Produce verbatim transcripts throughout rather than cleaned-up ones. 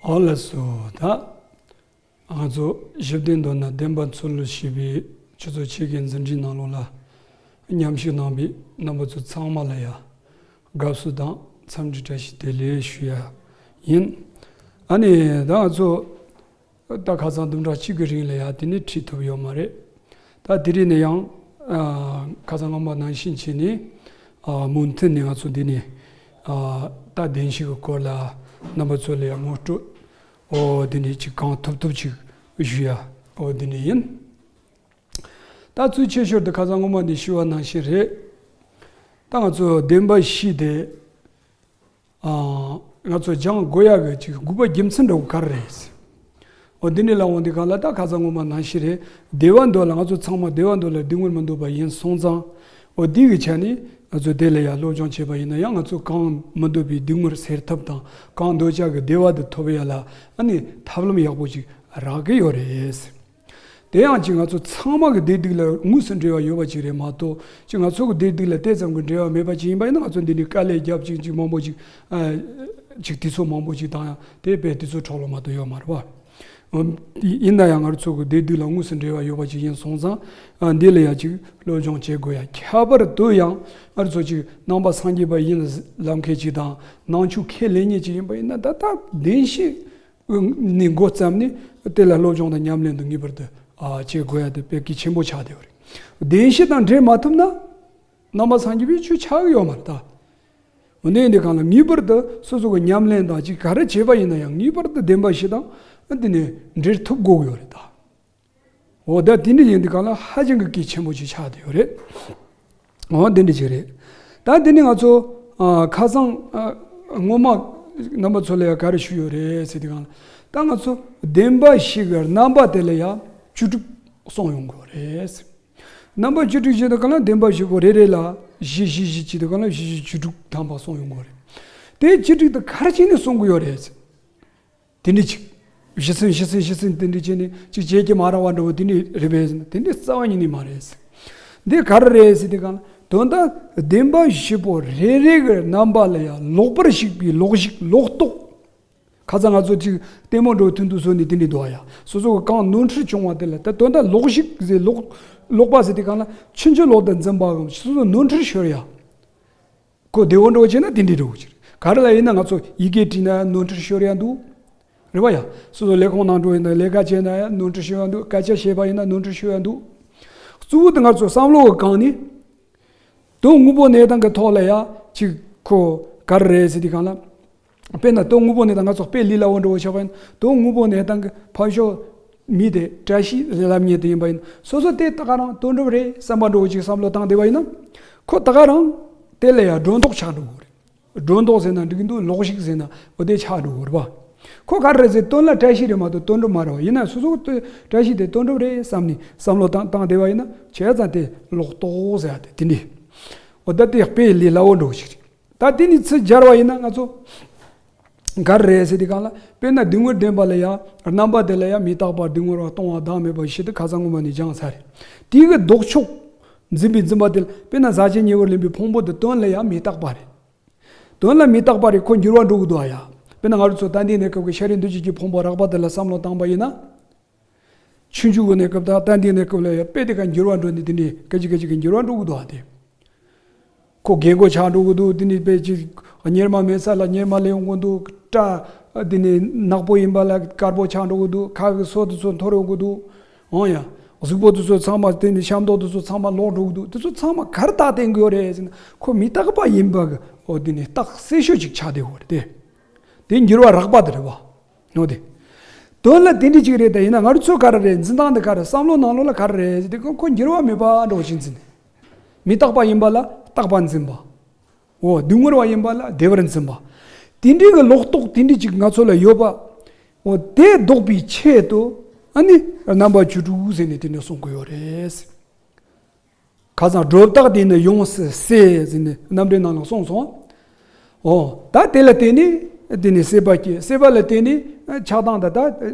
ཨོ་ལགས་སོ། ད་ང་ཚོ་ཞི་བདེ་མདོར་ན་བདེན་པ་འཚོལ་ཞེས་པའི་ཆུ་ཚོད་ཕྱེད་ཀའི་འཛིན་གྲྭའི་ནང་ལོགས་ལ་མཉམ་ཞུགས་གནང་བའི་རྣམ་པ་ཚོ་ཚང་མ་ལ་ཡ་དགའ་བསུ་དང་འཚམས་འདྲི་བཀྲ་ཤིས་བདེ་ལེགས་ཞུ་ཡ་ཡིན། ཨ་ནི་ད་ང་ཚོ་ད་ཁ་སང་བདུན་ཕྲག་གཅིག་གི་རིང་ལ་ཡ་དེ་ནས་ཁྲིད་ཐུབ་ཡོད་མ་རེད། ད་དེ་རིང་ནས་ཡང་ཨ་ཁ་སང་སྔོན་མ་ནང་བཞིན་བྱས་ནས་ཨ་མུ་མཐུད་ནས་ང་ཚོ་འདི་ནས་ཨ་ད་བདེན་བཞི་གི་སྐོར་ལ་རྣམ་པ་ཚོ་ལ་ཡང་ངོ་སྤྲོད་འོ་འདི་ནས་ཅིག་གང་ཐུབ་ཐུབ་ཅིག་ཞུ་ཡ་འོ་འདི་ནས་ཡིན། ད་ཚུལ་ཆེ་ཤོས་དེ་ཁ་སང་སྔོན་མ་ནས་ཞུ་བ་ནང་བཞིན་རེད། ད་ང་ཚོ་བདེན་པ་བཞི་དེ་ཨ་ང་ཚོ་སྦྱང་དགོས་ཡག་གི་ཅིག་དགོས་པ་རྒྱུ་མཚན་འདྲ་བོ་ག་རེ་རེད། འོ་འདི་ནས་ལ་འོང་དུས་གང་ལ་ད་ཁ་སང་སྔོན་མ་ནང་བཞིན་རེད། བདེ་བ་འདོད་ལ་ང་ཚོ་ཚང་མ་བདེ་བ་འདོད་ལ་སྡུག་བསྔལ་མི་འདོད་པ་ཡིན་སོང་ཙང་། འོ་འདི་གི་ཆ་ནས་ང་ཚོ་དེ་ལ་ཡ་སློབ་སྦྱོང་བྱས་པ་ཡིན་ན་ཡང་ང་ཚོ་གང་མི་འདོད་པའི་སྡུག་བསྔལ་སེལ་ཐབས་དང་གང་འདོད་ཆགས་ཀྱི་བདེ་བ་དེ་ཐོབ་ཡ་ལ་ཨ་ནི་ཐབས་ལམ་ཡག་པོ་ཅིག་རག་གི་ཡོད་རེད། དེ་ཡང་ཅིག་ང་ཚོ་ཚང་མ་གི་བདེ་སྡུག་ལ་དངོས་སུ་འབྲེལ་བ་ཡོད་པ་ཅིག་རེད་མ་གཏོགས་ཅིག་ང་ཚོ་གི་བདེ་སྡུག་ལ་དེ་ཙམ་གྱི་འབྲེལ་བ་མེད་པ་ཅིག་ཡིན་པ་ཡིན་ན་ང་ཚོ་འདི་ནས་དཀའ་ལས་རྒྱབ་ཅིག་ཅིག་མང་པོ་ཅིག་ཨ་ཅིག་དུས་ཚོད་མང་པོ་ཅིག་བཏང་ཡང་དེ་དཔེ་དུས་ཚོད་འཕྲོ་བརླག་མ་གཏོགས་ཡོད་མ་རེད་པ། ཡིན་ན་ཡང་ང་ཚོ་གི་བདེ་སྡུག་ལ་དངོས་སུ་འབྲེལ་བ་ཡོད་པ་ཅིག་ཡིན་སོང་ཙང་ཨ་འདི་ལ་ཡང་ཅིག་སློབ་སྦྱོང་བྱེད་དགོས་ཡ། ཁྱད་པར་དུ་ཡང་ང་ཚོ་ཅིག་ནང་པ་སངས་རྒྱས་པ་ཡིན་ལབ་མཁན་ཅིག་དང་ནང་ཆོས་ཁས་ལེན་མཁན་ཅིག་ཡིན་པ་ཡིན་ན་ད་ལྟ་བདེན་བཞི་ནས་འགོ་བརྩམས་ནས་དེ་ལ་སློབ་སྦྱོང་དང་ཉམས་ལེན་དུ་ངེས་པར་དུ་ཨ་བྱེད་དགོས་ཡ་དེ་དཔེ་གལ་ཆེན་པོ་ཆགས་བསྡད་ཡོད་རེད། བདེན་བཞི་དང་འབྲེལ་མ་ཐུབ་ན་ནང་པ་སངས་རྒྱས་པའི་ཆོས་ཆགས་ཀྱི་ཡོད་མ་རེད་ད། འོ་ན་འདི་གང་ལ་ངེས་པར་དུ་སོ་སོ་གི་ཉམས་ལེན་དང་ཅིག་ག་རེ་བྱས་པ་ཡིན་ན་ཡང་ངེས་པར་དུ་བདེན་པ་བཞི་དང་དེ་ནས་འབྲེལ་ཐུབ་དགོས་ཀྱི་ཡོད་རེད་ད། འོ་ད་དེ་འདྲ་ཡིན་དུས་གང་ལ་ཧ་ཅང་གི་གལ་ཆེན་པོ་ཅིག་ཆགས་བསྡད་ཡོད་རེད། འོ་དེ་འདྲ་ཅིག་རེད། ད་དེ་ནི་ང་ཚོ་ཨ་ཁ་སང་ཨ་སྔོན་མ་རྣམ་པ་ཚོ་ལ་ཡང་ག་རེ་ཞུས་ཡོད་རེད་ཟེར་དུས་གང་ལ་ད་ང་ཚོ་བདེན་པ་བཞི་གི་རྣམ་པ་དེ་ལ་ཡང་བཅུ་དྲུག་གསུངས་ཡོང་གི་ཡོད་རེད། རྣམ་པ་བཅུ་དྲུག་བྱས་དུས་གང་ལ་བདེན་པ་བཞི་པོ་རེ་རེ་ལ་བཞི་བཞི་བཞི་བྱས་དུས་གང་ལ་བཞི་བཞི་བཅུ་དྲུག་ཐམ་པ་གསུངས་ཡོང་གི་ཡོད་རེད། དེ་བཅུ་དྲུག་དེ་ག་རེ་བྱས་ནས་གསུང་གི་ཡོད་རེད། དེ་འདྲ་ཅིག་བཞི་ཚན་བཞི་ཚན་བཞི་ཚན་དེ་འདྲ་བྱས་ནས་ཅིག་བྱེད་ཀྱི་མ་རེད་པ་འདྲ་བོ་དེ་འདྲ་རེད་པས་ཟེར་ན་དེ་འདྲ་རྩ་བ་ཉིད་ནས་མ་རེད་ཟེར། འདི་ག་རེ་རེད་ཟེར་དུས་གང་ལ་དོན་དག་བདེན་པ་བཞི་པོ་རེ་རེ་གི་རྣམ་པ་ལ་ཡང་ལོག་པར་ཞུགས་པའི་ལོག་ཞུགས་ལོག་རྟོག་ཁ་སང་ང་ཚོ་ཅིག་ལྟད་མོ་འདྲ་བོ་མཐུན་དུ་བཟོས་ནས་དེ་འདྲ་འདུག་ཡ། སོ་སོ་གི་གང་ནོར་འཁྲུལ་བྱུང་བ་དེ་ལ་ད་དོན་དག་ལོག་ཞུགས་ཟེར་ལོག་ལོག་པ་ཟེར་དུས་གང་ལ་ཕྱིན་ཅི་ལོག་ཏུ་འཛིན་པའམ་སོ་སོ་ནོར་འཁྲུལ་ཤོར་ཡ། ཁོ་བདེ་བོ་འགྲོ་བྱས་ན་དེ་འདྲའི་འགྲོ་གི་རེད། ག་རེ་ལ་ཡིན་ན་ང་ཚོ་ཡི་གེ་བྲིས་ན་ནོར་འཁྲུལ་ཤོར་ཡ་འདུག་རེད་བ་ཡ། སོ་སོ་ལས་ཁུངས་ནང་འགྲོ་ཡིན་ན་ལས་ཀ་བྱས་ན་ཡང་ནོར་འཁྲུལ་ཤོར་ཡ་འདུག་སྐད་ཆ་བཤད་པ་ཡིན་ན་ནོར་འཁྲུལ་ཤོར་ཡ་འདུག་གཙོ་བོ་དེ་ང་ཚོ་བསམ་བློ་གི་སྒང་ནས་དོན་དངོས་པོ་གནས་སྟངས་ཀྱི་ཐོག་ལ་ཡ་ཅིག་ཁོ་ག་རེ་རེད་ཟེར་དུས་གང་ལ། དཔེར་ན་དོན་དངོས་པོ་གནས་སྟངས་ང་ཚོ་དཔེ་ལས་སླ་བོ་འདྲ་བོ་ཆགས་པ་ཡིན། དོན་དངོས་པོ་གནས་སྟངས་ཀྱི་ཕར་ཕྱོགས་མི་དེ་བཀྲ་ཤིས་ལབ་མཁན་དེ་ཡིན་པ་ཡིན་ན་སོ་སོ་དེ་ད་ག་རང་དོན་འགྲུབ་རེད་བསམ་པ་འདྲ་བོ་ཅིག་བསམ་བློ་བཏང་བསྡད་པ་ཡིན་ན། ཁོ་ད་ག་རང་དེ་ལ་ཡང་སྒྲོ་འདོགས་ཆགས་འགྲོ་གི་རེད། སྒྲོ་འདོགས་ཟེར་ན་འགྲིག་གི་འདུག་ལོག་ཞུགས་ཟེར་ན་འོ་དེ་ཆགས་འགྲོ་གི་རེད་པ། ཁོ་ག་རེ་རེད་ཟེར་དོན་ལ་བཀྲ་ཤིས་རེད་མ་གཏོགས་དོན་འགྲུབ་མ་རེད་པ། ཡིན་ན་སོ་སོ་དེ་བཀྲ་ཤིས་དེ་དོན་འགྲུབ་རེད་བསམ་ནས་བསམ་བློ་བཏང་བཏང་བསྡད་པ་ཡིན་ན་བྱས་ཙང་དེ་ལོག་རྟོག་ཟེར་ཡ་དེ་དེ་འདྲ། འོ་ད་དེ་དཔེ་ལས་སླ་བོ་འདྲ་བོ་ཞིག་རེད། ད་དེ་ནི་ཚུར་སྦྱར་བ་ཡིན་ན་ང་ཚོ་ག་རེ་རེད་ཟེར་དུས་གང་ལ་དཔེར་ན་སྡུག་བསྔལ་བདེན་པ་ལ་ཡང་རྣམ་པ་དེ་ལ་ཡང་མི་རྟག་པ་སྡུག་བསྔལ་བ་སྟོང་བ་བདག་མེད་པ་བཞི་དེ་ཁ་སང་སྔོན་མ་ནས་སྦྱངས་ཚར་རེད། དེའི་གི་ལྡོག་ཕྱོགས་འཛིན་པའི་འཛིན་པ་དེ་ལ་དཔེར་ན་ཟག་བཅས་ཉེ་བར་ལེན་པའི་ཕུང་པོ་དེ་དོན་ལ་ཡང་མི་རྟག་པ་རེད། དོན་ལ་མི་རྟག་པ་རེད། ཁོ་འགྱུར་བ་འགྲོ་གི་འདུག་ཨ་ཡ། དཔེར་ན་ང་རང་ཚོ་ད་ལྟའི་གནས་སྐབས་ཀྱི་ཤ་རིགས་འདུས་བྱས་ཀྱི་ཕུང་པོ་རགས་པ་དེ་ལ་བསམ་བློ་བཏང་པ་ཡིན་ན། ཆུང་ཆུང་གི་གནས་སྐབས་དང་ད་ལྟའི་གནས་སྐབས་ལ་ཡང་དཔེ་དེ་ག་འགྱུར་བ་འགྲོ་ནས་དེ་ནས་སྐད་ཅིག་སྐད་ཅིག་གི་འགྱུར་བ་འགྲོ་གི་འདུག་ཨ་དེ། ཁོ་རྒན་གོག་ཆགས་འགྲོ་གི་འདུག་དེ་ནས་དཔེ་ཅིག་གཉེར་མ་མེད་ས་ལ་གཉེར་མ་སླེབས་ཡོང་གི་འདུག་སྐྲ་དེ་ནས་ནག་པོ་ཡིན་པ་ལ་དཀར་པོ་ཆགས་འགྲོ་གི་འདུག་ཁ་གི་སོ་དེ་ཚོ་འཐོར་ཡོང་གི་འདུག་འོང་ཡ། གཟུགས་པོ་དེ་ཚོ་ཚང་མ་དེ་ནས་ཤ་མདོག་དེ་ཚོ་ཚང་མ་ལོག་འགྲོ་གི་འདུག་དེ་ཚོ་ཚང་མ་ག་རེ་རྟགས་བསྟན་གི་ཡོད་རེད་ཟེར་ན་ཁོ་མི་རྟག་པ་ཡིན་པ་གི་འོ་དེ་ནས་རྟགས་གསལ་ཤོས་ཅིག་ཆགས་བསྡད་ཡོད་རེད་དེ། དེ་འགྱུར་བ་རགས་པ་དེ་རེད་བ། འོ་དེ། དོན་ལ་དེ་འདྲ་ཅིག་རེད་ད། ཡིན་ན་ང་རང་ཚོ་ག་རེ་རེད། འཛིན་སྟངས་འདི་ག་རེ། བསམ་བློ་ནང་ལོགས་ལ་ག་རེ་རེད་ཟེར་དུས་ཁོ་འགྱུར་བ་མེད་པ་འདྲ་བོ་ཞིག་འཛིན། མི་རྟག་པ་ཡིན་པ་ལ་རྟག་པ་འཛིན་པ། འོ་སྡུག་བསྔལ་བ་ཡིན་པ་ལ་བདེ་བར་འཛིན་པ། དེ་འདྲའི་གི་ལོག་རྟོག་དེ་འདྲ་ཅིག་ང་ཚོ་ལ་ཡོད་པ། འོ་དེ་ལྡོག་པའི་ཆེད་དུ་ཨ་ནི་རྣམ་པ་བཅུ་དྲུག་ཟེར་ནས་དེ་འདྲ་གསུང་གི་ཡོད་རེད། ཁ་སང་སྒྲོ་བཏགས་དེ་ནི་ཡོངས་སུ་བསལ་ཟེར་ནས་རྣམ་འགྲེལ་ནང་ལ་གསུངས་སོང་། འོ་ད་དེ་ལ་བརྟེན་ནས་དེ་ནི་སྲེད་པ་སྐྱེ། སྲེད་པ་ལ་བརྟེན་ནས་ཆགས་སྡང་དང་ད་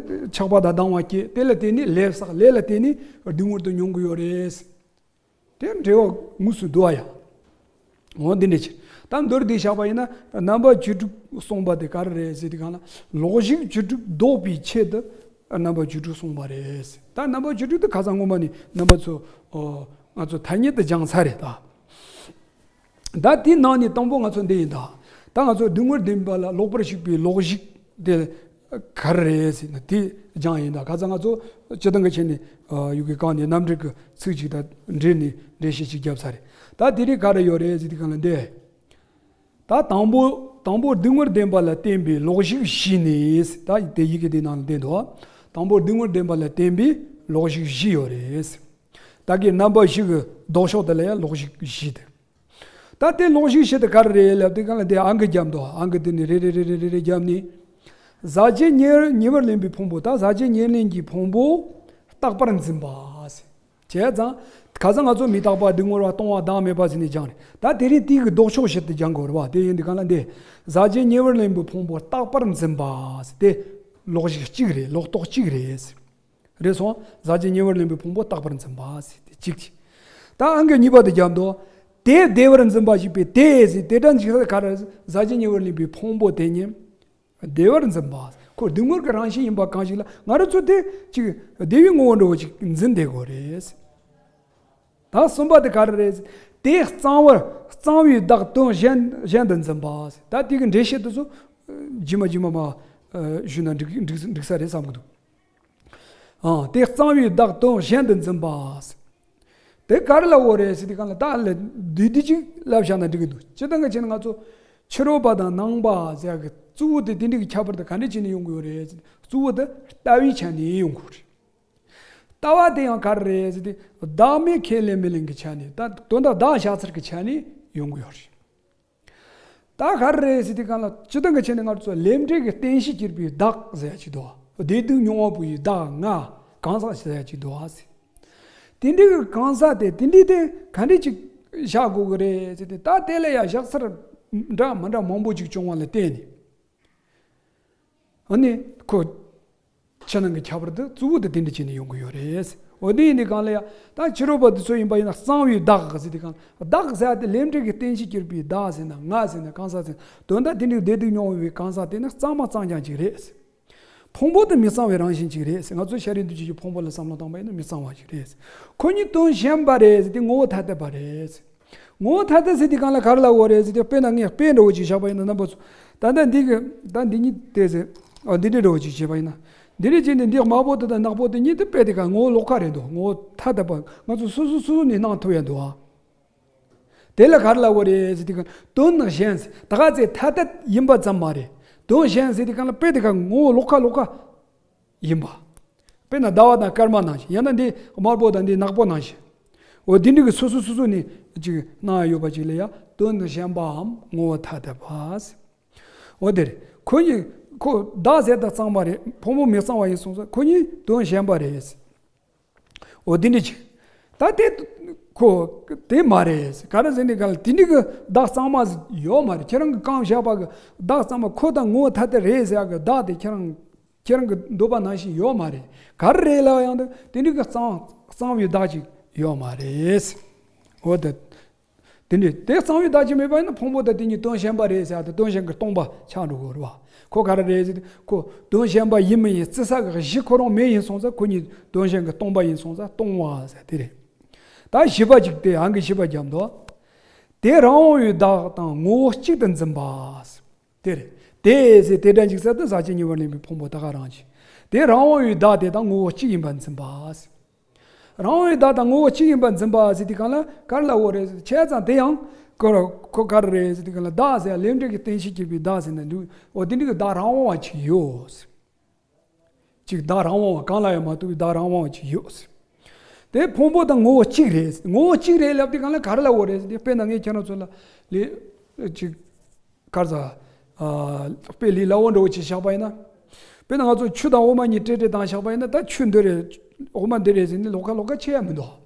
ཆགས་པ་དང་སྡང་བ་སྐྱེ། དེ་ལ་བརྟེན་ནས་ལས་བསགས། ལས་ལ་བརྟེན་ནས་སྡུག་བསྔལ་དུ་མྱོང་གི་ཡོད་རེད། དེ་འབྲེལ་བ་དངོས་སུ་འདུག་ཨ་ཡ། འོ་འདི་འདྲ་ཅིག་ད་མདོར་བསྡུས་བཞག་པ་ཡིན་ན་རྣམ་པ་བཅུ་དྲུག་གསུངས་པ་དེ་ག་རེ་རེད་ཟེར་དུས་སྒང་ལ། ལོག་ཞུགས་བཅུ་དྲུག་བཟློག་པའི་ཆེད་དུ་རྣམ་པ་བཅུ་དྲུག་གསུངས་པ་རེད། ད་རྣམ་པ་བཅུ་དྲུག་དེ་ཁ་སང་སྔོན་མ་ནས་རྣམ་པ་ཚོ་ཨོ་ང་ཚོ་ཐ་སྙད་དུ་སྦྱངས་ཚར་རེད་ད། ད་དེའི་ནང་ནས་དང་པོ་ང་ཚོ་འདི་ཡིན་ད། ད་ང་ཚོ་སྡུག་བསྔལ་བདེན་པ་ལ་ལོག་པར་ཞུགས་པའི་ལོག་ཞུགས་དེ་ག་རེ་རེད་ཟེར་ན་དེ་སྦྱངས་ཡིན་ད། ཁ་སང་ང་ཚོ་སྤྱིར་བཏང་གི་ཆ་ནས་ཡི་གེ་གང་ནས་རྣམ་འགྲེལ་གྱི་ཚིག་ཅིག་དང་འབྲེལ་ནས་འགྲེལ་བཤད་ཅིག་བརྒྱབ་ཚར་རེད། ད་དེ་རིང་ག་རེ་ཡོད་རེད་ཟེར་དུས་སྒང་ལ་འདི། ད་དང་པོ་དང་པོ་སྡུག་བསྔལ་བདེན་པ་ལ་བརྟེན་པའི་ལོག་ཞུགས་བཞི་ནི། ད་དེ་ཡི་གེ་དེ་ནང་ལ་བསྟན་འདུག། དང་པོ་སྡུག་བསྔལ་བདེན་པ་ལ་བརྟེན་པའི་ལོག་ཞུགས་བཞི་ཡོད་རེད། ད་གི་རྣམ་པ་བཞི་གི་ལྡོག་ཕྱོགས་དེ་ལ་ཡང་ལོག་ཞུགས་བཞི་དེ། ད་དེ་ལོག་ཞུགས་བཞི་དེ་ག་རེ་རེད་ལབ་དུས་སྒང་ལ་དེ་ཨང་ཀི་བརྒྱབ་འདུག། ཨང་ཀི་དེ་ནི་རེ་རེ་རེ་རེ་རེ་རེ་བརྒྱབ་ནས། ཟག་བཅས་ཉེ་ཉེ་བར་ལེན་པའི་ཕུང་པོ། ད་ཟག་བཅས་ཉེར་ལེན་གྱི་ཕུང་པོ་རྟག་པར་འཛིན་པ། བྱས་ཙང་། ཁ་སང་ང་ཚོ་མི་རྟག་པ་སྡུག་བསྔལ་བ་སྟོང་བ་བདག་མེད་པ་ཟེར་ནས་སྦྱངས་རེད། ད་དེ་རིང་དེའི་གི་ལྡོག་ཕྱོགས་བཞི་དེ་སྦྱང་དགོས་རེད་བ། དེ་ཡིན་དུས་སྒང་ལ་འདི། ཟག་བཅས་ཉེ་བར་ལེན་པའི་ཕུང་པོ་རྟག་པར་འཛིན་པ་ཟེར་དེ། ལོག་ཞུགས་གཅིག་རེད། ལོག་རྟོག་གཅིག་རེད། རེད་སོང་། ཟག་བཅས་ཉེ་བར་ལེན་པའི་ཕུང་པོ་རྟག་པར་འཛིན་པ་ཟེར་དེ་གཅིག་གཅིག། ད་ཨང་ཀི་གཉིས་པ་དེ་རྒྱབ་འདུག། དེ་བདེ་བར་འཛིན་པ་ཞེས་པའི་དེ་ཟེར་དེ་འདྲ་འཇིག་ས་ག་རེ། ཟག་བཅས་ཉེ་བར་ལེན་པའི་ཕུང་པོ་དེ་ཉིད་བདེ་བར་འཛིན་པ། ཁོ་སྡུག་བསྔལ་གྱི་རང་བཞིན་ཡིན་པ་གང་ཞིག་ལ་ང་རང་ཚོ་དེ་ཅིག་བདེ་བའི་ངོ་བོ་འདྲ་བོ་ཅིག་འཛིན་བསྡད་དགོས་རེད། ད་གསུམ་པ་དེ་ག་རེ་རེད། དེ་གཙང་བར་གཙང་བའི་བདག་དོན་གཞན་གཞན་དུ་འཛིན་པ། ད་དེ་གི་འགྲེལ་བཤད་དེ་ཚོ་རྗེས་མ་རྗེས་མ་མ་ཞུས་ན་འགྲིག་འགྲིག་འགྲིག་ས་རེད་བསམ་གི་འདུག། ཨང་། དེ་གཙང་བའི་བདག་དོན་གཞན་དུ་འཛིན་པ། དེ་ག་རེ་ལབ་དགོས་རེད་ཟེར་དུས་སྒང་ལ་ད་ལ་བསྡུས་བསྡུས་ཅིག་ལབ་བཞག་ན་འགྲིག་གི་འདུག། སྤྱིར་བཏང་གི་ཆ་ནས་ང་ཚོ་ཕྱི་རོལ་པ་དང་ནང་པ་ཟེར་ཡག་གི་གཙོ་བོ་དེ་དེ་འདྲ་གི་ཁྱད་པར་དེ་ག་འདྲ་བྱས་ནས་ཡོང་གི་ཡོད་རེད་ཟེར། གཙོ་བོ་དེ་ལྟ་བའི་ཆ་ནས་ཡོང་གི་ཡོད་རེད། ལྟ་བ་དེ་ཡང་ག་རེ་རེད་ཟེར་དུས་བདག་མེད་ཁས་ལེན་མི་ལེན་གྱི་ཆ་ནས། ད་དོན་དག་བདག་བཞག་ཚུལ་གྱི་ཆ་ནས་ཡོང་གི་ཡོད་རེད། ད་ག་རེ་རེད་ཟེར་དུས་སྒང་ལ་སྤྱིར་བཏང་གི་ཆ་ནས་ང་ཚོ་ལས་འབྲས་ཀྱི་རྟེན་གཞི་གྱུར་པའི་བདག་ཟེར་ཡག་ཅིག་འདུག། བདེ་སྡུག་མྱོང་བ་པོ་ཡི་བདག་ང་གང་ཟག་ཟེར་ཡག་ཅིག་འདུག་ཟེར། དེ་འདྲའི་གི་གང་ཟག་དེ་དེ་འདྲའི་དེ་ག་འདྲ་ཅིག་བཞག་དགོས་ཀྱི་རེད་ཟེར་ཏེ། ད་དེ་ལ་ཡང་བཞག་ཚུལ་འདྲ་མི་འདྲ་མང་པོ་ཅིག་བྱུང་བ་ལ་བརྟེན་ནས། ཨ་ནི་ཁོ་ཕྱི་ནང་གི་ཁྱད་པར་དེ་གཙོ་བོ་དེ་དེ་འདྲ་བྱས་ནས་ཡོང་གི་ཡོད་རེད། འོ་དེ་ཡིན་དུས་སྒང་ལ་ཡང་ད་ཕྱི་རོལ་པ་དེ་ཚོ་ཡིན་པ་ཡིན་ན་གཙང་བའི་བདག་ཟེར་དུས་སྒང་ལ། བདག་ཟེར་ཡག་དེ་ལས་འབྲས་ཀྱི་རྟེན་གཞི་གྱུར་པའི་བདག་ཟེར་ན་ང་ཟེར་ན་གང་ཟག་ཟེར་ན་དོན་དག་དེ་འདྲའི་བདེ་སྡུག་མྱོང་བའི་གང་ཟག་དེ་ནི་གཙང་མ་གཙང་རྐྱང་ཅིག་རེད། ཕུང་པོ་དེ་མི་གཙང་བའི་རང་བཞིན་ཅིག་རེད། ང་ཚོ་ཤ་རུས་འདུ་བྱེད་ཀྱི་ཕུང་པོ་ལ་བསམ་བློ་བཏང་པ་ཡིན་ན་མི་གཙང་བ་ཅིག་རེད། ཁོ་གཉིས་དོན་གཞན་པ་རེད་ཟེར་ཏེ་ངོ་བོ་ཐ་དད་པ་རེད། ངོ་བོ་ཐ་དད་ཟེར་དུས་སྒང་ལ་ག་རེ་ལབ་དགོས་རེད་ཟེར་ཏེ། དཔེར་ན་ངས་དཔེ་འདྲ་བོ་ཅིག་བཞག་པ་ཡིན་ན་རྣམ་པ་ཚོ། ད་ལྟ་འདི་གི་ད་འདི་གཉིས་དེ་ཟེར། ཨ་འདི་འདྲ་འདྲ་བོ་ཅིག་བྱས་པ་ཡིན་ན། འདི་འདྲ་བྱས་ནས་འདི་དམར་པོ་དེ་དང་ནག་པོ་དེ་གཉིས་དེ་དཔེ་དེ་ག་ངོ་བོ་ལོགས་ཀ་རེད་འདུག། ངོ་བོ་ཐ་དད་པ། ང་ཚོ་སོ་སོ་སོ་སོ་ནས་སྣང་ཐུབ་ཡ་འདུག་ཨ། དེ་ལ་ག་རེ་ལབ་དགོས་རེད་ཟེར་དུས་སྒང་དོན་ནི་གཞན་ཟེར། ད་ག་ཚད་ཐ་དད་ཡིན་པ་ཙམ་མ་རེད། དོན་གཞན་ཟེར་དུས་སྒང་ལ་དཔེ་དེ་ག་ངོ་བོ་ལོགས་ཀ་ལོགས་ཀ་ཡིན་པ། དཔེར་ན་ཟླ་བ་དང་སྐར་མ་ནང་བཞིན། ཡང་ན་འདི་དམར་པོ་དང་འདི་ནག་པོ་ནང་བཞིན། འོ་འདི་འདྲ་གི་སོ་སོ་སོ་སོ་ནས་ཅིག་སྣང་ཡ་ཡོད་པ་ཅིག་ལ་ཡ་དོན་ནི་གཞན་པའམ་ངོ་བོ་ཐ་དད་པ་ཟེར། འོ་དེ་རེད། ཁོ་གཉིས་ཁོ་བདག་ཟེར་ཡག་དེ་གཙང་མ་རེད། ཕུང་པོ་མི་གཙང་བ་ཡིན་སོང་ཙང་ཁོ་གཉིས་དོན་གཞན་པ་རེད། འོ་དེ་འདྲ་ཅིག། ད་དེ་ཁོ་དེ་མ་རེད། ག་རེ་ཟེར་ནས་ག་ལ་དེ་འདྲ་གི་བདག་གཙང་མ་ཡོད་མ་རེད། ཁྱེད་རང་གི་རྐང་བཞག་པ་གི་བདག་གཙང་མ་ཁོ་དང་ངོ་བོ་ཐ་དད་རེད་ཟེར་ཡག་གི་བདག་དེ་ཁྱེད་རང་ཁྱེད་རང་གི་འདོད་པ་ནང་བཞིན་ཡོད་མ་རེད། ག་རེ་རེད་ལབ་ཡང་དེ་དེ་འདྲ་གི་གཙང་གཙང་བའི་བདག་ཅིག་ཡོད་མ་རེད། འོ་དེ། དེ་འདྲ་དེ་གཙང་བའི་བདག་ཅིག་མེད་པ་ཡིན་ན་ཕུང་པོ་དང་དེ་གཉིས་དོན་གཞན་པ་རེད་ཟེར་ཡག་དེ་དོན་གཞན་གྱི་སྟོང་པ་ཆགས་འགྲོ་གི་རེད་བ། ཁོ་ག་རེ་རེད་ཟེར་དུས་ཁོ་དོན་གཞན་པ་ཡིན་མི་ཡིན་བརྩི་ས་གི་གཞི་ཁོ་རང་མེད་ཡིན་སོང་ཙང་ཁོ་གཉིས་དོན་གཞན་གྱི་སྟོང་པ་ཡིན་སོང་ཙང་སྟོང་པ་ཟེར་དེ་རེད། ད་བཞི་པ་ཅིག་དེ་ཨང་ཀི་བཞི་པ་རྒྱབ་འདུག། དེ་རང་དབང་བའི་བདག་དང་ངོ་བོ་གཅིག་ཏུ་འཛིན་པ། དེ་རེད། དེ་ཟེར་དེ་འདྲ་འཇིག་ས་དེ་ཟག་བཅས་ཉེ་བར་ལེན་པའི་ཕུང་པོ་ད་ག་རང་བཞིན། དེ་རང་དབང་བའི་བདག་དེ་དང་ངོ་བོ་གཅིག་ཡིན་པར་འཛིན་པ། རང་དབང་བའི་བདག་དང་ངོ་བོ་གཅིག་ཡིན་པར་འཛིན་པ་ཟེར་དུས་སྒང་ལ་ག་རེ་ལབ་དགོས་རེད་ཟེར། བྱས་ཙང་དེ་ཡང་ཁོ་ཁོ་ག་རེ་རེད་ཟེར་དུས་སྒང་ལ་བདག་ཟེར་ཡག་ལས་འབྲས་ཀྱི་རྟེན་གཞི་གྱུར་པའི་བདག་ཟེར་ན་འདུག། འོ་དེ་འདྲ་གི་བདག་རང་དབང་བ་ཅིག་ཡོད། ཅིག་བདག་རང་དབང་བ་གང་ལ་ཡང་མ་ལྟོས་པའི་བདག་རང་དབང་བ་ཅིག་ཡོད། དེ་ཕུང་པོ་དང་ངོ་བོ་གཅིག་རེད། ངོ་བོ་གཅིག་རེད་ལབ་དུས་སྒང་ལ་ག་རེ་ལབ་དགོས་རེད་ཟེར་དེ། དཔེར་ན་ངས་ཁྱེད་རང་ཚོ་ལ་ལས་ཅིག་ག་རེ་ཟ། ཨ་དཔེ་ལས་སླ་བོ་འདྲ་བོ་ཅིག་བཞག་པ་ཡིན་ན། དཔེར་ན་ང་ཚོ་ཆུ་དང་འོ་མ་གཉིས་སྤྲེལ་སྤྲེལ་བཏང་བཞག་པ་ཡིན་ན། ད་ཆུ་འདི་རེད། འོ་མ་འདི་རེད་ཟེར་ནས་ལོགས་ཀ་ལོགས་ཀ་ཕྱེ་ཡ་མི་འདུག།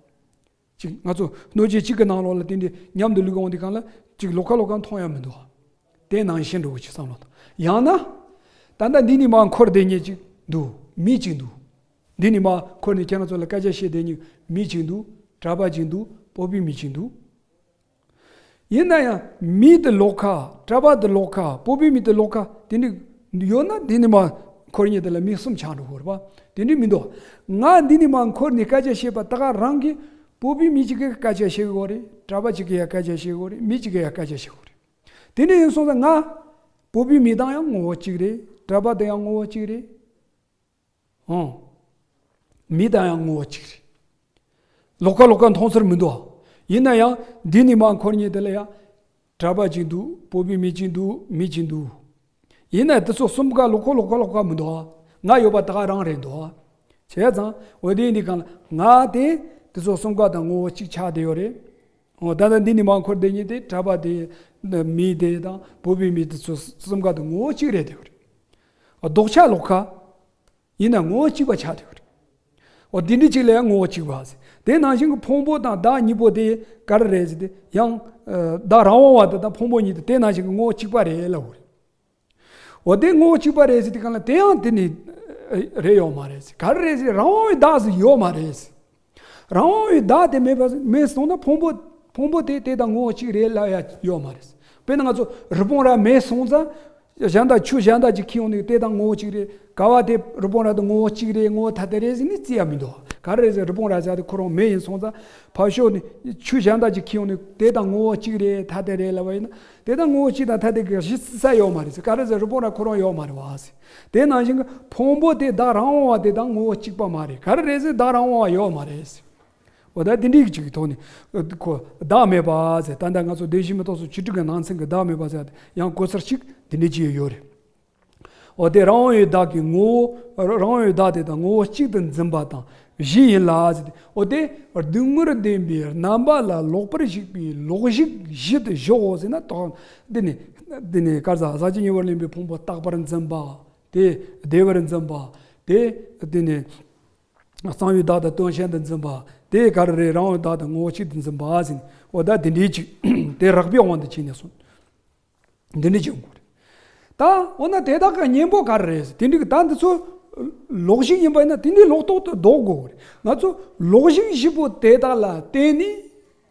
ཅིག་ང་ཚོ་སྣོད་ཆས་གཅིག་གི་ནང་ལོགས་ལ་དེ་འདྲའི་མཉམ་དུ་བླུགས་འོང་དུས་སྒང་ལ་ཅིག་ལོགས་ཀ་ལོགས་ཀ་མཐོང་ཡ་མི་འདུག། དེ་ནང་བཞིན་འདྲ་བོ་ཅིག་བསམ་བློ་བཏང་། ཡང་ན། ད་ལྟ་འདི་ནས་མར་འཁོར་བསྡད་མཁན་ཅིག་འདུག། མི་ཅིག་འདུག། འདི་ནས་མར་འཁོར་ནས་ཁྱེད་རང་ཚོ་ལ་སྐད་ཆ་བཤད་བསྡད་མཁན་མི་ཅིག་འདུག། གྲྭ་པ་ཅིག་འདུག། བོད་པའི་མི་ཅིག་འདུག། ཡིན་ན་ཡང་མི་དེ་ལོགས་ཀ། གྲྭ་པ་དེ་ལོགས་ཀ། བོད་པའི་མི་དེ་ལོགས་ཀ། དེ་འདྲ་ཡོད་ན་འདི་ནས་མར་འཁོར་མཁན་དེ་ལ་མི་གསུམ་ཆགས་འགྲོ་གི་རེད་པ། དེ་འདྲ་མི་འདུག་ང་འདི་ནས་མར་འཁོར་ནས་སྐད་ཆ་བཤད་པ་ད་ག་རང་གིས་བོད་པའི་མི་གཅིག་གིས་སྐད་ཆ་བཤད་དགོས་རེད། གྲྭ་པ་གཅིག་གིས་ཡང་སྐད་ཆ་བཤད་དགོས་རེད། མི་གཅིག་གིས་ཡང་སྐད་ཆ་བཤད་དགོས་རེད། དེ་འདྲ་ཡིན་སོང་ཙང་ང་བོད་པའི་མི་དང་ཡང་ངོ་བོ་གཅིག་རེད། གྲྭ་པ་དང་ཡང་ངོ་བོ་གཅིག་རེད། ཨང་། མི་དང་ཡང་ངོ་བོ་གཅིག་རེད། ལོགས་ཀ་ལོགས་ཀ་མཐོང་ཚུལ་མི་འདུག་ཡིན་ན་ཡང་འདི་ནས་མར་འཁོར་མཁན་དེ་ལ་ཡང་གྲྭ་པ་གཅིག་འདུག་བོད་པའི་མི་གཅིག་འདུག་མི་གཅིག་འདུག་ཡིན་ན་དེ་ཚོ་གསུམ་ཀ་ལོགས་ཀ་ལོགས་ཀ་ལོགས་ཀ་མི་འདུག་ང་ཡོད་པ་ད་ག་རང་རེད་འདུག་བྱས་ཙང་འོ་དེ་འདི་གང་ལ་ང་དེ་དེ་ཚོ་གསུམ་ཀ་དང་ངོ་བོ་གཅིག་ཆགས་བསྡད་ཡོད་རེད། འོ་ད་ལྟ་འདི་ནས་མར་འཁོར་བསྡད་མཁན་དེ་གྲྭ་པ་དེ་མི་དེ་དང་བོད་པའི་མི་དེ་ཚོ་གསུམ་ཀ་དང་ངོ་བོ་གཅིག་རེད་བསྡད་ཡོད་རེད། ལྡོག་ཆ་ལོགས་ཀ་ཡིན་ན་ངོ་བོ་གཅིག་པ་ཆགས་བསྡད་ཡོད་རེད། འོ་དེ་འདྲ་ཅིག་ལ་ཡང་ངོ་བོ་གཅིག་པ་ཟེར། དེ་ནང་བཞིན་གྱི་ཕུང་པོ་དང་བདག་གཉིས་པོ་དེ་ག་རེ་རེད་ཟེར་ཏེ་ཡང་བདག་རང་དབང་བ་དེ་དང་ཕུང་པོ་གཉིས་དེ་དེ་ནང་བཞིན་གྱི་ངོ་བོ་གཅིག་པ་རེད་ལབ་དགོས་རེད། འོ་དེ་ངོ་བོ་གཅིག་པ་རེད་ཟེར་དུས་གང་ལ་དེ་ཡང་དེ་ནི་རེད་ཡོད་མ་རེད་ཟེར། ག་རེ་རེད་ཟེར། རང་དབང་བའི་བདག་ཟེར་ཡོད་མ་རེད་ཟེར། རང་དབང་བའི་བདག་དེ་མེད་པ་མེད་སོང་ན་ཕུང་པོ་ཕུང་པོ་དེ་དེ་དང་ངོ་བོ་གཅིག་རེད་ལབ་ཡ་ཡོད་མ་རེད་ཟེར། དཔེར་ན་ང་ཚོ་རི་བོང་རྭ་མེད་སོང་ཙང་གཞན་དག་ཆུ་གཞན་དག་ཅིག་འཁྱེར་ཡོང་ནས་དེ་དང་ངོ་བོ་གཅིག་རེད། ག་བ་དེ་རི་བོང་རྭ་དང་ངོ་བོ་གཅིག་རེད། ངོ་བོ་ཐ་དད་རེད་ཟེར་ནས་བརྩི་ཡ་མི་འདུག་ག་རེ་རེད་ཟེར། རི་བོང་རྭ་ཟེར་དེ་ཁོ་རང་མེ་ཡིན་སོང་ཙང་ཕར་ཕྱོགས་ནས་ཆུ་གཞན་དག་ཅིག་འཁྱེར་ཡོང་ནས་དེ་དང་ངོ་བོ་གཅིག་རེད། ཐ་དད་རེད་ལབ་པ་ཡིན་ན་དེ་དང་ངོ་བོ་གཅིག་དང་ཐ་དད་ཀྱི་གཞི་རྩ་ཡོད་མ་རེད་ཟེར། ག་རེ་ཟེར། རི་བོང་རྭ་ཁོ་རང་ཡོད་མ་རེད་བ་ཟེར། དེ་ནང་བཞིན་གྱི་ཕུང་པོ་དེ་བདག་རང་དབང་བ་དེ་དང་ངོ་བོ་གཅིག་པ་མ་རེད། ག་རེ་རེད་ཟེར། བདག་རང་དབང་བ་ཡོད་མ་རེད་ཟེར། འོ་ད་དེ་འདྲའི་ཅིག་གི་ཐོག་ནས་ཁོ་བདག་མེད་པ་ཟེར། ད་ལྟ་ང་ཚོ་བདེན་བཞི་མི་རྟོག་སོགས་བཅུ་དྲུག་གི་ནང་ཚན་གྱི་བདག་མེད་པ་ཟེར་ཡང་གོ་ཚུལ་ཞིག་དེ་འདྲའི་ཅིག་ཡོད་རེད། འོ་དེ་རང་དབང་བའི་བདག་གི་ངོ་བོ། རང་དབང་བའི་བདག་དེ་དང་ངོ་བོ་གཅིག་ཏུ་འཛིན་པ་དང་བཞི་ཡིན་ལ་ཟེར་ཏེ། འོ་དེ་སྡུག་བསྔལ་བདེན་པའི་རྣམ་པ་ལ་ལོག་པར་ཞུགས་པའི་ལོག་ཞུགས་བཞི་དེ་ཞོག་ཟེར་ན་དོགས། འདི་ནི་འདི་ནི་ག་རེ་ཟ། ཟག་བཅས་ཉེ་བར་ལེན་པའི་ཕུང་པོ་རྟག་པར་འཛིན་པ། དེ་བདེ་བར་འཛིན་པ། དེ་འདི་ནི་གཙང་བའི་བདག་དང་དོན་གཞན་དུ་འཛིན་པ། དེ་ག་རེ་རེད། རང་དབང་བདག་དང་ངོ་བོ་གཅིག་ཏུ་འཛིན་པ་ཟེར་ནས། འོ་ད་འདི་འདྲའི་ཅིག་དེ་རགས་པའི་དབང་དུ་བྱས་ནས་སོང་། འདི་འདྲ་བྱེད་དགོས་རེད། ད་འོ་ན་དེ་དག་གི་གཉེན་པོ་ག་རེ་རེད་ཟེར། དེ་འདྲ་གི་ད་འདི་ཚོ་ལོག་ཞུགས་ཡིན་པ་ཡིན་ན་དེ་འདྲའི་ལོག་རྟོག་ཏུ་ལྡོག་དགོས་རེད། ང་ཚོ་ལོག་ཞུགས་བཞི་པོ་དེ་དག་ལ་བརྟེན་ནས་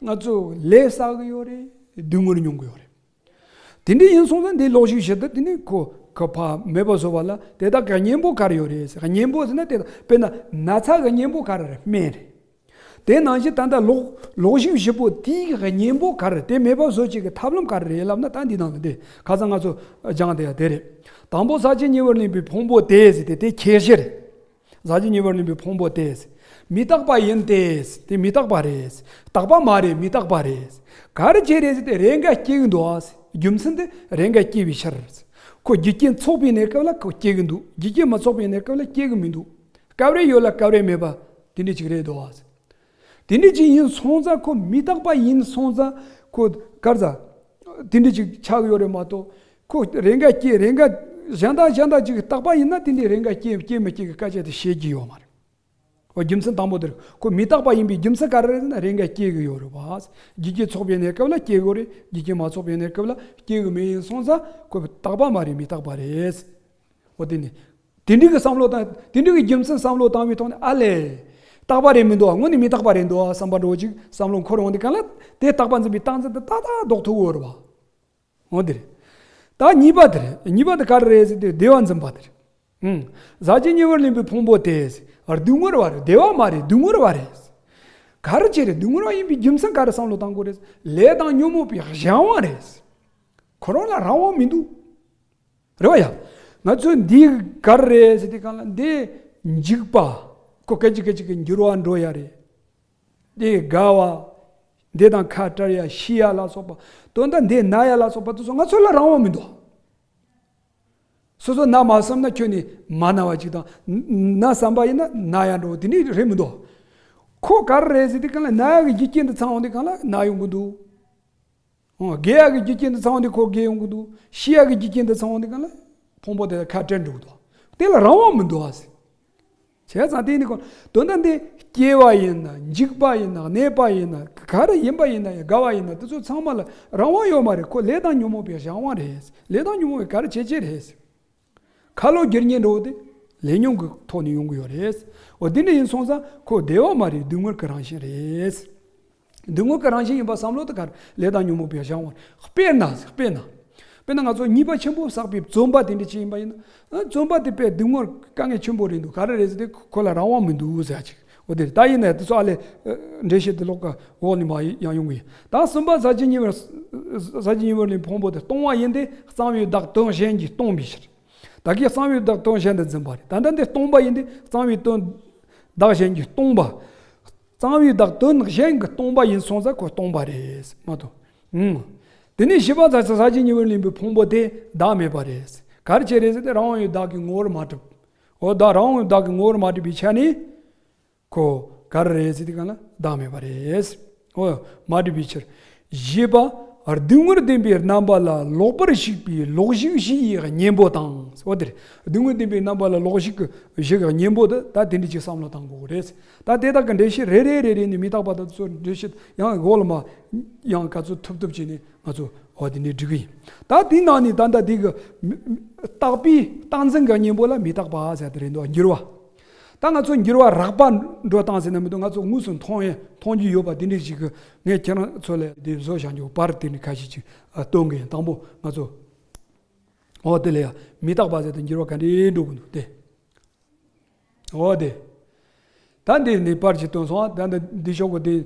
ང་ཚོ་ལས་བསགས་གི་ཡོད་རེད། སྡུག་བསྔལ་མྱོང་གི་ཡོད་རེད། དེ་འདྲ་ཡིན་སོང་ཙང་འདི་ལོག་ཞུགས་བཞི་དེ་དེ་ནི་ཁོ་ཁོ་ཕ་མེད་པ་བཟོ་བ་ལ་དེ་དག་གི་གཉེན་པོ་ག་རེ་ཡོད་རེད་ཟེར། གཉེན་པོ་ཟེར་ན་དེ་དག་དཔེར་ན་ན་ཚ་གི་གཉེན་པོ་ག་རེ་རེད། སྨན་རེད། དེ་ནང་བཞིན་ད་ལྟ་ལོག་ལོག་ཞུགས་བཞི་པོ་དེའི་གཉེན་པོ་ག་རེ། དེ་མེད་པ་བཟོ་བྱེད་ཀྱི་ཐབས་ལམ་ག་རེ་རེད་ལབ་ན། ད་འདི་ནང་ལ་འདི་ཁ་སང་ང་ཚོ་སྦྱངས་དེ་ཡ་དེ་རེད། དང་པོ་ཟག་བཅས་ཉེ་བར་ལེན་པའི་ཕུང་པོ་དེ་ཟེར་ཏེ་དེ་ཁྱད་གཞི་རེད། ཟག་བཅས་ཉེ་བར་ལེན་པའི་ཕུང་པོ་དེ་ཟེར། མི་རྟག་པ་ཡིན་ཏེ་ཟེར། དེ་མི་རྟག་པ་རེད་ཟེར། རྟག་པ་མ་རེད། མི་རྟག་པ་རེད་ཟེར། ག་རེ་བྱས་རེད་ཟེར་ཏེ་རེས་འགའ་སྐྱེ་གི་འདུག་ཨ་ཟེར། རྒྱུ་མཚན་དེ་རེས་འགའ་སྐྱེ་བའི་ཕྱིར་ཟེར། ཁོ་རྒྱུ་རྐྱེན་ཚོགས་པའི་གནས་སྐབས་ལ་ཁོ་སྐྱེ་གི་འདུག་རྒྱུ་རྐྱེན་མ་ཚོགས་པའི་གནས་སྐབས་ལ་སྐྱེ་གི་མི་འདུག་སྐབས་རེ་ཡོད་ལ་སྐབས་རེ་མེད་པ་དེ་འདྲ་ཅིག་རེད་དོ། དེ་འདྲ་ཅིག་ཡིན་སོང་ཙང་ཁོ་མི་རྟག་པ་ཡིན་སོང་ཙང་ཁོ་ག་རེ་ཟ། དེ་འདྲ་ཅིག་ཆགས་ཡོད་རེད་མ་གཏོགས་ཁོ་རེས་འགའ་སྐྱེ་རེས་འགའ་གཞན་དག་གཞན་དག་ཅིག་རྟག་པ་ཡིན་ན་དེ་འདྲ་རེས་འགའ་སྐྱེ་སྐྱེ་མི་སྐྱེ་གི་སྐད་ཆ་དེ་བཤད་ཀྱི་ཡོད་མ་རེད། འོ་རྒྱུ་མཚན་དང་པོ་དེ་རེད། ཁོ་མི་རྟག་པ་ཡིན་པའི་རྒྱུ་མཚན་ག་རེ་རེད་ཟེར་ན་རེས་འགའ་སྐྱེ་གི་ཡོད་རེད་བ། རྒྱུ་རྐྱེན་ཚོགས་པའི་གནས་སྐབས་ལ་སྐྱེ་གི་ཡོད་རེད། རྒྱུ་རྐྱེན་མ་ཚོགས་པའི་གནས་སྐབས་ལ་སྐྱེ་གི་མེད་ཡིན་སོང་ཙང་ཁོ་རྟག་པ་མ་རེད། མི་རྟག་པ་རེད། འོ་དེ་ནི། དེ་འདྲའི་གི་བསམ་བློ་བཏང་དེ་འདྲའི་གི་རྒྱུ་མཚན་བསམ་བློ་བཏང་བའི་ཐོག་ནས་ཨ་ལས། རྟག་པ་རེད་མི་འདུག་དངོས་གནས་མི་རྟག་པ་རེད་འདུག་བསམ་པ་འདྲ་བོ་ཅིག་བསམ་བློ་འཁོར་ཡོང་དུས་གང་ལ་དེ་རྟག་པ་འཛིན་པའི་རྟག་འཛིན་དེ་ཏག་ཏག་ལྡོག་ཐུབ་ཡོད་རེད་བ། འོ་དེ་རེད། ད་གཉིས་པ་དེ་རེད། གཉིས་པ་དེ་ག་རེ་རེད་ཟེར་དུས་བདེ་བ་འཛིན་པ་དེ་རེད། ཨང་། ཟག་བཅས་ཉེ་བར་ལེན་པའི་ཕུང་པོ་དེ་སྡུག་བསྔལ་བ་རེད། བདེ་བ་མ་རེད། སྡུག་བསྔལ་བ་རེད། ག་རེ་བྱས་རེད། སྡུག་བསྔལ་བ་ཡིན་པའི་རྒྱུ་མཚན་ག་རེ་བསམ་བློ་བཏང་དགོས་རེད། ལས་དང་ཉོན་མོངས་པའི་གཞན་དབང་རེད། ཁོ་རང་ལ་རང་དབང་མི་འདུག་རེད་བ་ཡ། ང་ཚོས་འདི་ག་རེ་རེད་ཟེར་དུས་གང་ལ་འདི་འཇིགས་པ། ཁོ་སྐད་ཅིག་སྐད་ཅིག་གིས་འགྱུར་བ་འགྲོ་ཡ་རེད། འདི་དགའ་བ། འདི་དང་ཁ་བྲལ་ཡ་ཤི་ཡ་ལ་སོགས་པ། དོན་དག་འདི་ན་ཡ་ལ་སོགས་པ་དེ་ཚོ་ང་ཚོ་ལ་རང་དབང་མི་འདུག་སོ་སོ་ན་མ་བསམ་ན་ཁྱོན་ནས་མ་ན་བ་ཅིག་དང་། ན་བསམ་པ་ཡིན་ན་ན་ཡ་འགྲོ་དེ་ནི་རེད་མི་འདུག་ཁོ་ག་རེ་རེད་ཟེར་དུས་གང་ལ་ན་ཡ་གི་རྒྱུ་རྐྱེན་དེ་ཚང་འོང་དུས་གང་ལ་ན་ཡོང་གི་འདུག་ཨོ། རྒས་ཡག་གི་རྒྱུ་རྐྱེན་དུ་ཚང་བ་འདི་ཁོ་རྒས་ཡོང་གི་འདུག་ཤི་ཡག་གི་རྒྱུ་རྐྱེན་དུ་ཚང་བ་འདི་གང་ལ་ཕུང་པོ་དེ་ལ་ཁ་བྲལ་འགྲོ་གི་འདུག་དེ་ལ་རང་དབང་མི་འདུག་ཨ་ཟེར། བྱས་ཙང་དེ་ནི་ཁོ་དོན་དག་འདི་སྐྱེ་བ་ཡིན་ན་འཇིག་པ་ཡིན་ན་གནས་པ་ཡིན་ན་ག་རེ་ཡིན་པ་ཡིན་ན་ཡང་དགའ་བ་ཡིན་ན་དེ་ཚོ་ཚང་མ་ལ་རང་དབང་ཡོད་མ་རེད། ཁོ་ལས་དང་ཉོན་མོངས་པའི་གཞན་དབང་རེད། ལས་དང་ཉོན་མོངས་པའི་ག་རེ་བྱེད་ཀྱི་རེད། ཁ་ལོ་སྒྱུར་མཁན་འདྲ་བོ་དེ་ལས་ཉོན་གྱི་ཐོག་ནས་ཡོང་གི་ཡོད་རེད། འོ་དེ་འདྲ་ཡིན་སོང་ཙང་ཁོ་བདེ་བ་མ་རེད། སྡུག་བསྔལ་གྱི་རང་བཞིན་རེད། སྡུག་བསྔལ་གྱི་རང་བཞིན་ཡིན་པ་བསམ་བློ་དེ་ག་རེ་ལས་དང་ཉོན་མོངས་པའི་གཞན་དབང་རེད། དཔེར་ན་དཔེར་ན། དཔེར་ན་ང་ཚོ་ཉེས་པ་ཆེན་པོ་བསགས་པའི་བཙོན་པ་དེ་འདྲ་ཅིག་ཡིན་པ་ཡིན་ན། བཙོན་པ་དེ་དཔེ་སྡུག་བསྔལ་དཀའ་ངལ་ཆེན་པོ་རེད་འདུག་ག་རེ་རེད་ཟེར་ཏེ་ཁོ་ལ་རང་དབང་མི་འདུག་ཟེར་ཅིག་འོ་དེ་རེད། ད་ཡིན་ནའི་དེ་ཚོ་ཨ་ལས་འགྲེལ་བཤད་དེ་ལོག་ག་འོག་ནས་མར་ཡང་ཡོང་གི་ཡིན། ད་གསུམ་པ་ཟ་བྱེད་ཉེ་བར་ཟ་བྱེད་ཉེ་བར་ལེན་ཕུང་པོ་དེ་གཏོང་བ་ཡིན་ཏེ། གཙང་བའི་བདག་དོན་གཞན་གྱིས་སྟོང་པའི་ཕྱིར། ད་གིན་གཙང་བའི་བདག་དོན་གཞན་དུ་འཛིན་པ་རེད། ད་ལྟ་འདི་སྟོང་པ་ཡིན་ཏེ། གཙང་བའི་དོན་བདག་གཞན་གྱིས་སྟོང་པ། གཙང་བའི་བདག་དོན་གཞན་གྱིས་སྟོང་པ་ཡིན་སོང་ཙང་ཁོ་སྟོང་པ་རེད་མ་གཏོགས། ཨང་། དེ་ནས་བཞི་པ་ཟ་ཟ་བྱེད་ཉེ་བར་ལེན་པའི་ཕུང་པོ་དེ་བདག་མེད་པ་རེད། ག་རེ་བྱས་རེད་ཟེར་ཏེ། རང་དབང་བའི་བདག་གི་ངོ་བོར་མ་གྲུབ། འོ་ད་རང་དབང་བའི་བདག་གི་ངོ་བོར་མ་གྲུབ་པའི་ཆ་ནས། ཁོ་ག་རེ་རེད་ཟེར་དུས་སྒང་ལ་བདག་མེད་པ་རེད། འོ། མ་གྲུབ་པའི་ཕྱིར། བཞི་པ། སྡུག་བསྔལ་བདེན་པའི་རྣམ་པ་ལ་ལོག་པར་ཞུགས་པའི་ལོག་ཞུགས་བཞི་ཡི་གཉེན་པོ་དང་། འོ་དེ་རེད། སྡུག་བསྔལ་བདེན་པའི་རྣམ་པ་ལ་ལོག་ཞུགས་ཀྱི་བཞི་གི་གཉེན་པོ་དེ་ད་དེ་འདྲ་ཅིག་བསམ་བློ་བཏང་དགོས་རེད། ད་དེ་དག་གི་འགྲེལ་བཤད་རེ་རེ་རེ་རེ་ནས་མི་རྟག་པ་དང་ཚོ་འགྲེལ་བཤད་ཡང་འོག་ལ་མར་ཡང་ག་ཚོད་ཐུབ་ཐུབ་བྱས་ནས་ང་ཚོ་འོ་དེ་འདྲ་འགྲིག་གི་ཡིན། ད་དེའི་ནང་ནས་ད་ལྟ་དེ་གི་མི་མི་རྟག་པའི་རྟག་འཛིན་གྱི་གཉེན་པོ་ལ་མི་རྟག་པ་ཟེར་དེ་རེད་འདུག་འགྱུར་བ། ད་ང་ཚོ་འགྱུར་བ་རགས་པ་འགྲོ་སྟངས་ཟེར་ན་མི་འདུག་ང་ཚོ་དངོས་སུ་མཐོང་ཡ་མཐོང་རྒྱུ་ཡོད་པ་དེ་འདྲ་ཞིག་གི་ངས་ཁྱེད་རང་ཚོ་ལ་དེ་བཟོ་བཞག་རྒྱུ་པར་དེ་འདྲ་ཁ་ཤས་ཅིག་སྟོན་གི་ཡིན། དང་པོ་ང་ཚོ་འོ་དེ་ལ་ཡ་མི་རྟག་པ་ཟེར་དུས་འགྱུར་བ་ག་འདྲ་འགྲོ་གི་འདུག་དེ། འོ་དེ། ད་འདི་ནི་པར་གྱིས་སྟོན་སོང་། ད་འདི་འདི་ཤོག་གུ་དེ་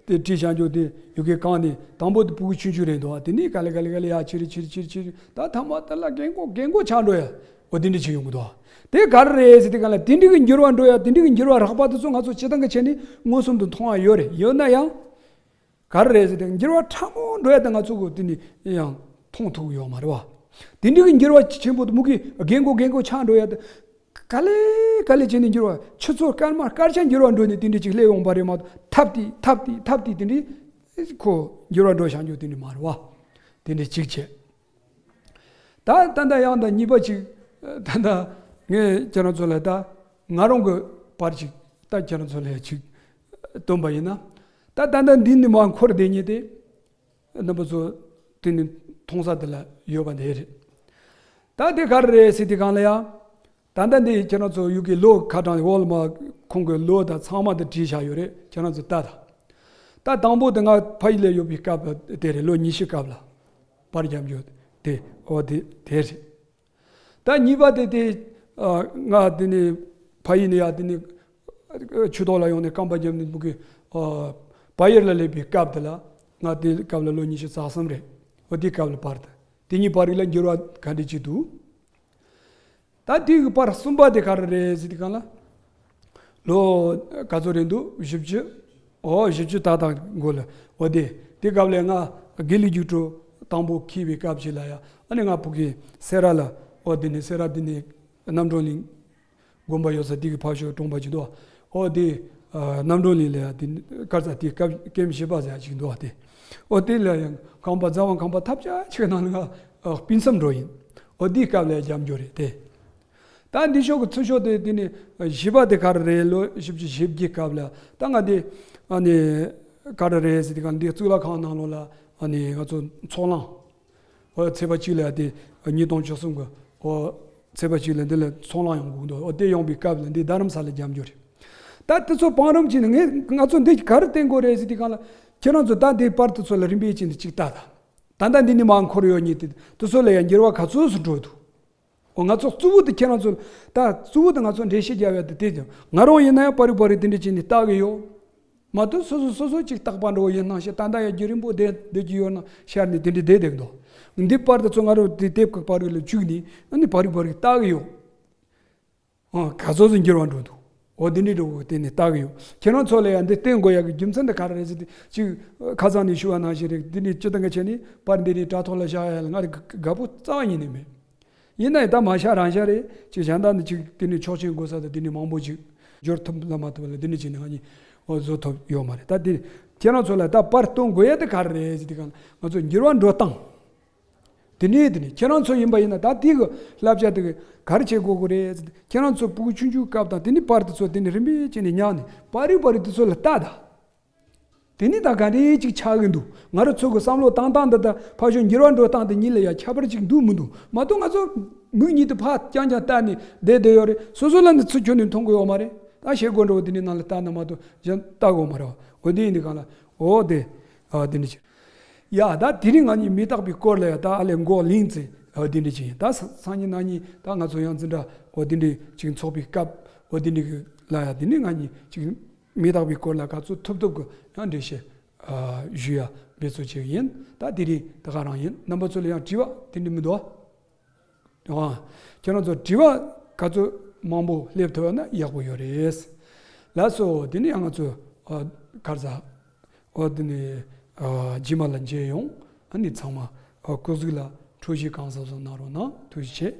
དེ་བྲིས་བཞག་རྒྱུ་དེ་ཡུ་གེ་གང་ནི་དང་པོ་དེ་ཕྲུ་གུ་ཆུང་ཆུང་རེད་འདུག་དེ་ནི་ག་ལེ་ག་ལེ་ག་ལེ་ཡ་ཆི་རི་ཆི་རི་ཆི་རི་ཆི་རི། ད་ཐ་མ་དེ་ལ་རྒན་གོག་རྒན་གོག་ཆགས་འགྲོ་ཡ། འོ་དེ་འདྲ་ཅིག་ཡོང་གི་འདུག་དེ་ག་རེ་རེད་ཟེར་དུས་སྒང་ལ་དེ་འདྲ་གི་འགྱུར་བ་འགྲོ་ཡ། དེ་འདྲ་གི་འགྱུར་བ་རགས་པ་དེ་ཚོ་ང་ཚོ་སྤྱིར་བཏང་གི་ཆ་ནས་མངོན་སུམ་དུ་མཐོང་བ་ཡོད་རེད། ཡོད་ན་ཡང་། ག་རེ་རེད་ཟེར་དུས་འགྱུར་བ་ཕྲ་མོ་འགྲོ་ཡ་དེ་ང་ཚོ་གི་དེ་ནི་ཡང་མཐོང་ཐུབ་ཡོད་མ་རེད་བ། དེ་འདྲ་གི་འགྱུར་བ་ཆེན་པོ་དེ་མུ་གེ་རྒན་གོག་རྒན་གོག་ཆགས་འགྲོ་ཡ་དེ། ག་ལེ་ག་ལེ་བྱས་ནས་འགྱུར་བ་ཆུ་ཚོད་སྐར་མ་སྐར་ཆ་འགྱུར་བ་འགྲོ་ནས་དེ་འདྲ་ཅིག་སླེབས་ཡོང་པ་རེད་མ་གཏོགས། ཐབས་དེ་ཐབས་དེ་ཐབས་དེ་དེ་འདྲ་ཁོ་འགྱུར་བ་འགྲོ་བཞག་རྒྱུ་དེ་འདྲ་མ་རེད་བ། དེ་འདྲ་གཅིག་བྱས། ད་ད་ལྟ་ཡང་ད་གཉིས་པ་གཅིག་ད་ལྟ་ངས་ཁྱེད་རང་ཚོ་ལ་ད་ང་རང་གི་པར་གཅིག་ད་ཁྱེད་རང་ཚོ་ལ་གཅིག་སྟོན་པ་ཡིན་ན། ད་ད་ལྟ་འདི་ནི་མ་འཁོར་བསྡད་མཁན་དེ་རྣམ་པ་ཚོ་དེ་ནི་མཐོང་ས་དེ་ལ་ཡོད་པ་དེ་རེད། ད་དེ་ག་རེ་རེད་ཟེར་དུས་སྒང་ལ་ཡང་། ད་ལྟ་འདི་ཁྱེད་རང་ཚོ་ཡུ་གེ་ལོ་ཁ་གྲངས་འོག་ལ་མར་ཁོང་གི་ལོ་དང་ཚང་མ་དེ་བྲིས་བཞག་ཡོད་རེད། ཁྱེད་རང་ཚོ་ལྟ་དང་། ད་དང་པོ་དེ་ང་ཕ་ཡུལ་ལ་ཡོད་པའི་སྐབས་དེ་རེད། ལོ་ཉི་ཤུ་སྐབས་ལ་པར་རྒྱབ་རྒྱུ་དེ་འོ་དེ་དེ་རེད། ད་གཉིས་པ་དེ་དེ་ཨ་ང་དེ་ནས་ཕ་ཡུལ་ནས་ཡར་དེ་ནས་ཆུ་ཐོག་ལ་ཡོང་ནས་རྐང་པ་རྒྱབ་ནས་མུ་གེ་ཨ་བལ་ཡུལ་ལ་སླེབས་པའི་སྐབས་དེ་ལ། ང་དེ་སྐབས་ལ་ལོ་ཉི་ཤུ་རྩ་གསུམ་རེད། འོ་དེ་སྐབས་ལ་པར་དེ། དེ་གཉིས་བར་ལ་འགྱུར་བ་ག་འདྲ་ཅིག་འདུག་ད་དེ་གི་པར་གསུམ་པ་དེ་ག་རེ་རེད་ཟེར་དུས་སྒང་ལ། ལོ་ག་ཚོད་རེད་འདུག་བཞི་བཅུ། འོ་བཞི་བཅུ་ཏག་ཏག་འགོར་ལ། འོ་དེ་དེ་སྐབས་ལ་ང་དགེ་ལུགས་རྒྱུགས་སྤྲོད་དང་པོ་འཁྱེར་བའི་སྐབས་ཤིག་ལ་ཡ། ཨ་ནི་ང་ཕ་གི་སེ་ར་ལ། འོ་དེ་ནས་སེ་ར་དེ་ནས་རྣམ་གྲོལ་གླིང་དགོན་པ་ཡོད་ས་དེ་གི་ཕར་ཕྱོགས་གྲོང་པ་ཅིག་འདུག་འོ་དེ་ཨ་རྣམ་གྲོལ་གླིང་ལ་ཡ་དེ་ནས་ཁར་ས་དེ་སྐབས་ཀེམ་བཞི་པ་ཟེར་ཡ་ཅིག་འདུག་དེ། འོ་དེ་ལ་ཡང་ཁང་པ་རྫ་བ་ཁང་པ་ཐབས་ཆག་ཆེ་ནང་ལ་ང་ཨ་སྤུན་མཚམས་འགྲོ་ཡིན། འོ་དེའི་སྐབས་ལ་རྒྱབ་འགྱུར་རེད་དེ། ད་འདི་ཕྱོགས་ཀྱི་ཚུར་ཕྱོགས་དེ་དེ་ནི་བཞི་པ་དེ་ག་རེ་རེད། ལོ་བཞི་བཅུ་ཞེ་བརྒྱད་སྐབས་ལ། ད་ང་དེ་ཨ་ནི་ག་རེ་རེད་ཟེར་དུས་སྒང་འདི་གཙུག་ལག་ཁང་ནང་ལོགས་ལ་ཨ་ནི་ང་ཚོ་ཚོགས་ལངས། འོ་ཚེས་པ་གཅིག་ལ་དེ་ཉིས་སྟོང་བཅུ་གསུམ་གི་འོ་ཚེས་པ་གཅིག་ལ་འདི་ལ་ཚོགས་ལངས་ཡོང་དགོས་འདུག་འོ་དེ་ཡོང་པའི་སྐབས་ལ་འདི་རྡ་རམ་ས་ལ་རྒྱབ་འགྱུར་རེད། ད་དེ་ཚོ་བང་རིམ་བྱས་ནས་ངས་ང་ཚོ་འདི་ག་རེ་བསྟན་དགོས་རེད་ཟེར་དུས་སྒང་ལ། ཁྱེད་རང་ཚོ་ད་འདི་པར་དེ་ཚོ་ལ་རིམ་པས་བྱས་ནས་གཅིག་ལྟ་དང་། ད་ལྟ་འདི་ནི་མར་འཁོར་ཡོད་ཉིད་དེ་དེ་ཚོ་ལ་ཡང་འགྱུར་བ་ག་ཚོད་སུ་འགྲོ་འདུག་འོ་ང་ཚོ་གཙོ་བོ་དེ་ཁྱེད་རང་ཚོ་ད་གཙོ་བོ་དེ་ང་ཚོ་འགྲེལ་བཤད་རྒྱག་ཡ་དེ་དེ་ཀྱང་ང་རང་ཡིན་ན་ཡང་པར་རིས་པར་རིས་དེ་འདྲ་བྱས་ནས་ལྟ་གི་ཡོད། མ་གཏོགས་སོ་སོ་སོ་སོ་གཅིག་རྟག་པ་འགྲོ་ཡིན་སྣང་ཤས། ད་ལྟ་ཡང་བརྒྱུད་རིམ་པོ་བསྡད་བསྡད་ཀྱི་ཡོད་ན་ཤར་ནས་དེ་འདྲ་བསྡད་བསྡད་འདུག་འདི་པར་དེ་ཚོ་ང་རང་དེ་དེབ་ཀྱི་པར་རིས་ལ་བཅུག་ནས་ཨ་ནི་པར་རིས་པར་རིས་ལྟ་གི་ཡོད། ཨང་། ག་ཚོད་ཙམ་འགྱུར་བ་འགྲོ་འདུག་འོ་འདི་འདྲའི་འགྲོ་དགོས་དེ་ནས་ལྟ་གི་ཡོད། ཁྱེད་རང་ཚོ་ལ་ཡང་འདི་བསྟན་དགོས་ཡག་གི་རྒྱུ་མཚན་འདི་ག་རེ་རེད་ཟེར་ཏེ་ཅིག་ཁ་སང་ནས་ཞུ་བ་ནང་བཞིན་རེད། འདི་ནས་སྤྱི་བཏང་གི་བྱས་ནས་པར་འདི་ནས་དྲ་ཐོག་ལ་བཞག་ཡ་ལ་ང་རེ་དགའ་པོ་རྩ་བ་ཉིད་ནས་མེད། ཡིན་ན་ཡང་ད་མ་ཤ་རང་ཤ་རེད། ཅིག་གཞན་དག་ནི་ཅིག་དེ་ནས་ཆོག་མཆན་དགོས་ས་དང་དེ་ནས་མང་པོ་ཅིག་འབྱོར་ཐུབ་ལ་མ་ཐུབ་ལ་འདི་ནས་ཅིག་ནས་ང་གཉིས་འོ་བཟོ་ཐུབ་ཡོད་མ་རེད། ད་འདི་ཁྱེད་རང་ཚོ་ལ་ད་པར་སྟོན་དགོས་ཡ་དེ་ག་རེ་རེད་ཟེར་དུས་སྒང་ང་ཚོ་འགྱུར་བ་འགྲོ་སྟངས། དེ་ནས་དེ་ནས་ཁྱེད་རང་ཚོ་ཡིན་པ་ཡིན་ན་ད་དེ་གི་བསླབ་བྱ་དེ་གི་ག་རེ་བྱེད་དགོས་དགོས་རེད་ཟེར་ཏེ། ཁྱེད་རང་ཚོ་ཕྲུ་གུ་ཆུང་ཆུང་སྐབས་དང་དེ་ནས་པར་དེ་ཚོ་དེ་ནས་རིམ་པས་བྱས་ནས་ཉར་ནས་པར་རིས་པར་རིས་དེ་ཚོ་ལ་ལྟ་ད། དེ་ནས་ད་ག་འདྲས་ཅིག་ཆགས་གི་འདུག་ང་རང་ཚོ་གི་བསམ་བློ་བཏང་སྟངས་འདི་དང་ཕར་ཕྱོགས་འགྱུར་བ་འགྲོ་སྟངས་དེ་གཉིས་ལ་ཡང་ཁྱད་པར་ཅིག་འདུག་མི་འདུག་མ་གཏོགས་ང་ཚོ་མིག་གཉིས་དེ་ཕར་རྐྱང་རྐྱང་ལྟ་ནས་བསྡད་བསྡད་ཡོད་རེད། སོ་སོ་ལ་ནི་ཚུར་ཁྱོན་ནས་མཐོང་གི་ཡོད་མ་རེད། ད་ཞེ་དགོས་འགྲོ་བ་དེ་ནས་ནང་ལ་ལྟ་ན་མ་གཏོགས་གཞན་ལྟ་དགོས་མ་རེད་བ། འོ་དེ་ཡིན་དུས་སྒང་ལ། འོ་དེ། ཨ་དེ་འདྲ་ཅིག་ཡ་ད་དེ་རིང་ང་གཉིས་མི་རྟག་པའི་སྐོར་ལ་ཡ་ད་ཨ་ལས་མགོ་གླེང་ཚེ་ཨ་དེ་འདྲ་ཅིག་ཡིན། ད་སང་ཉིན་གནངས་ཉིན་ད་ང་ཚོ་ཡང་འཛིན་གྲྭ་འོ་དེ་འདྲ་ཅིག་འཚོགས་པའི་སྐབས་འོ་དེ་འདྲ་གི་ལ་ཡ་དེ་ནི་ང་གཉིས་ཅིག་མི་རྟག་པའི་སྐོར་ལ་ག་ཚོད་ཐུབ་ཐུབ་གི་ཡང་འགྲེལ་བཤད་ཨ་ཞུ་ཡ་འབད་རྩོལ་བྱེད་ཀྱི་ཡིན། ད་དེ་རིང་ད་ག་རང་ཡིན། རྣམ་པ་ཚོ་ལ་ཡང་དྲི་བ་དེ་འདྲ་མི་འདུག་ཨ། ཁྱེད་རང་ཚོ་དྲི་བ་ག་ཚོད་མང་པོ་སླེབས་ཐུབ་ན་ཡག་པོ་ཡོད་རེད། ལགས་སོ། དེ་ནས་ཡང་ང་ཚོ་ཨ་ག་རེ་ཟ། ཨོ་དེ་ནས་ཨ་རྗེས་མ་ལ་མཇལ་ཡོང་། ཨ་ནི་ཚང་མ་ཨ་སྐུ་གཟུགས་ལ་འཕྲོད་བཞེས་གང་ཟབ་ཟབ་གནང་རོགས་གནང་། ཐུགས་རྗེ་ཆེ།